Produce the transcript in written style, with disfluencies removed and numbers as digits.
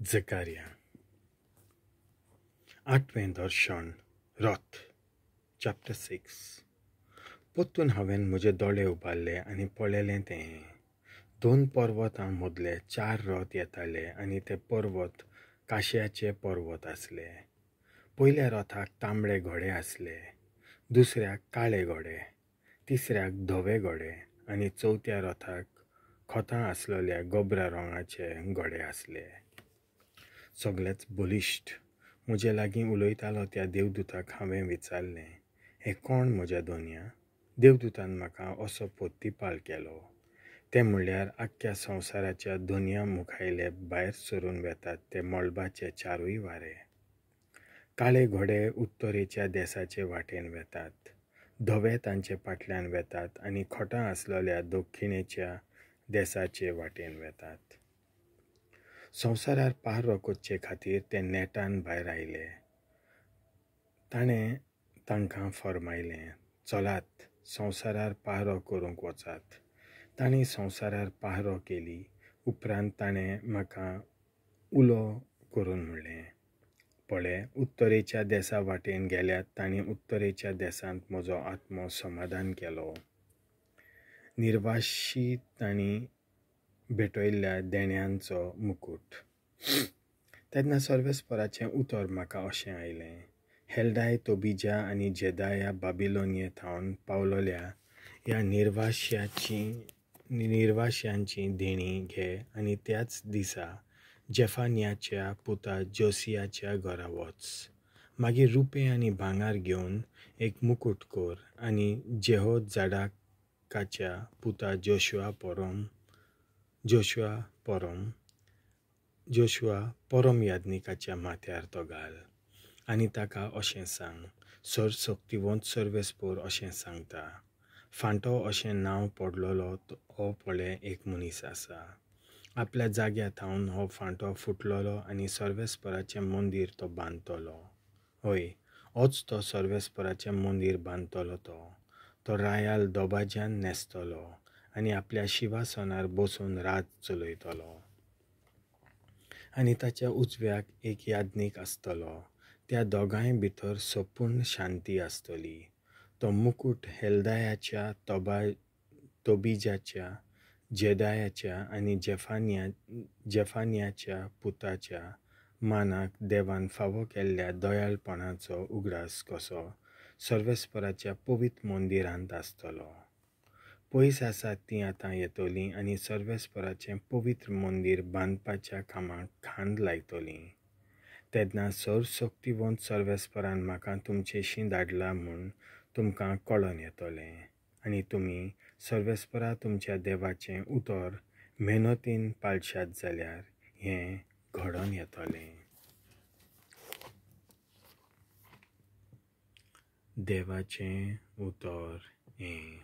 जकारिया. आठवें दर्शन, रथ, चॅप्टर 6. परतून हांवें म्हजे दोळे उबारले आनी पळयलें तें दोन पर्वतां मदले 4 रथ येताले आनी ते पर्वत काश्याचे पर्वत आसले. पयल्या रथाक तांबडे घोडे आसले, दुसऱ्याक काळे घोडे, तिसऱ्याक धवे घोडे आनी चवथ्या रथाक खोतां आसलेल्या गोबरा रंगाचे घोडे आसले. सगळेच बलिश्ट. म्हजे लागीं उलयतालो त्या देवदूताक हांवें विचारलें, हें कोण म्हज्या दोनया? देवदूतान म्हाका असो पोत्तीपाल केलो, तें म्हणल्यार आख्ख्या संवसाराच्या दोनया मुखायले भायर सरून वेतात ते मळबाचे 4 वारे. काळे घोडे उत्तरेच्या देसाचे वाटेन वेतात, धवे तांचे फाटल्यान वेतात आनी खोटां आसलेल्या दक्षिणेच्या देसाचे वाटेन वेतात. संवसारार पारो करचे खातीर ते नेटान भायर आयले. ताणें तांकां फर्मायलें, चलात संवसारार पारो करूंक वचात. तांणी संवसारार पारो केली. उपरांत ताणें म्हाका उलो करून म्हणलें, पळय, उत्तरेच्या देसा वाटेन गेल्यात तांणी उत्तरेच्या देसांत म्हजो आत्मो समाधान केलो. निर्वाशी तांणी भेटयल्ल्या देण्यांचो मुकूट. तेन्ना सर्वेस्पराचें उतर म्हाका अशें आयलें, हेल्डाय, तोबिजा आनी जेदाया बाबिलोनिये थावन पावलोल्या ह्या निर्वाश्यांची देणी घे आनी त्याच दिसा जेफानियाच्या पुता जोसियाच्या घरा वच. मागीर रुपें आनी भांगर घेवन एक मुकूट कर आनी जेहोजाडाकाच्या पुता जोशुआ परम याज्ञिकाच्या माथ्यार तो घाल आनी ताका अशें सांग, सर्वशक्तिवंत सर्वेस्पर अशें सांगता, फांटो अशें नांव पडलेलो हो पळय एक मनीस आसा. आपल्या जाग्या थावन हो फांटो फुटलेलो आनी सर्वेस्पराचें मंदीर तो बांदतलो. हय, होच तो सर्वेस्पराचें मंदीर बांदतलो. तो रायाल दोबाज्यान न्हेसतलो आनी आपल्या शिवासनार बसून रात चलयतलो. आनी ताच्या उजव्याक एक याज्ञीक आसतलो. त्या दोगांय भितर संपूर्ण शांती आसतली. तो मुकूट हेल्दायाच्या, तोबिजाच्या, जेदायाच्या आनी जेफानियाच्या पुताच्या मानाक देवान फावो केल्ल्या दयाळपणाचो उगडास कसो सर्वेस्पराच्या पवित्र मंदिरांत आसतलो. पयस आसात तीं आतां येतलीं आनी सर्वेस्पराचें पवित्र मंदीर बांदपाच्या कामाक खांद लायतलीं. तेन्ना सर्वशक्तिवंत सर्वेस्परान म्हाका तुमचेशीं धाडला म्हूण तुमकां कळोन येतलें आनी तुमी सर्वेस्परा तुमच्या देवाचें उतर मेहनतीन पाळशात जाल्यार हें घडोवन येतलें. देवाचें उतर हें.